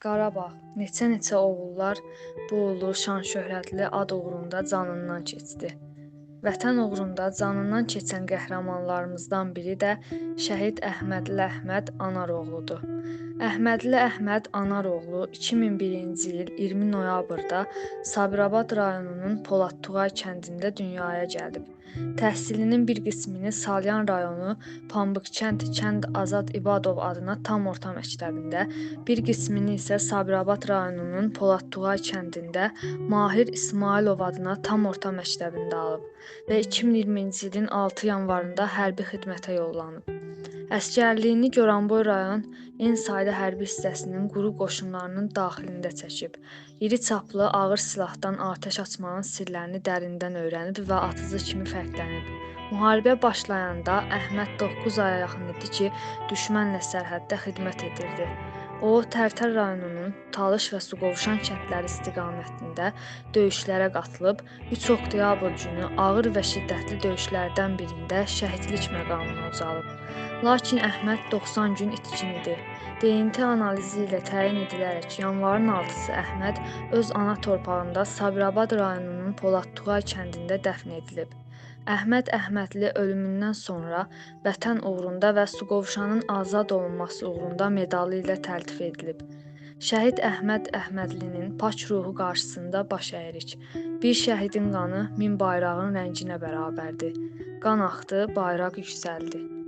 Qarabağ, neçə-neçə oğullar bu ulu şan-şöhrətli ad uğrunda canından keçdi. Vətən uğrunda canından keçən qəhrəmanlarımızdan biri də şəhid Əhmədli Əhməd Anaroğludur. Əhmədli Əhməd Anaroğlu 2001-ci il 20 noyabrda Sabirabad rayonunun Poladtuğay kəndində dünyaya gəlib. Təhsilinin bir qismini Salyan rayonu Pambıqkənd kənd Azad İbadov adına tam orta məktəbində, bir qismini isə Sabirabad rayonunun Poladtuğay kəndində Mahir İsmayılov adına tam orta məktəbində alıb və 2020-ci ilin 6 yanvarında hərbi xidmətə yollanıb. Əsgərliyini Goranboy rayon En saylı hərbi hissəsinin quru qoşunlarının daxilində çəkib. İri çaplı ağır silahdan atəş açmanın sirlərini dərindən öyrənib və atıcı kimi fərqlənib. Müharibə başlayanda Əhməd 9 aya yaxın idi ki, düşmənlə sərhəddə xidmət edirdi. O, Tərtər rayonunun Talış və Suqovuşan kəndləri istiqamətində döyüşlərə qatılıb, 3 oktyabr günü ağır və şiddətli döyüşlərdən birində şəhidlik məqamına ucalıb. Lakin Əhməd 90 gün itkin idi. DNT analizi ilə təyin edilərək yanvarın 6-sı Əhməd öz ana torpağında Sabirabad rayonunun Poladtuğay kəndində dəfn edilib. Əhməd Əhmədli ölümündən sonra Vətən uğrunda və Suqovuşanın azad olunması uğrunda medalı ilə təltif edilib. Şəhid Əhməd Əhmədlinin pak ruhu qarşısında baş əyirik. Bir şəhidin qanı 1000 bayrağın rənginə bərabərdir. Qan axdı, bayraq yüksəldi.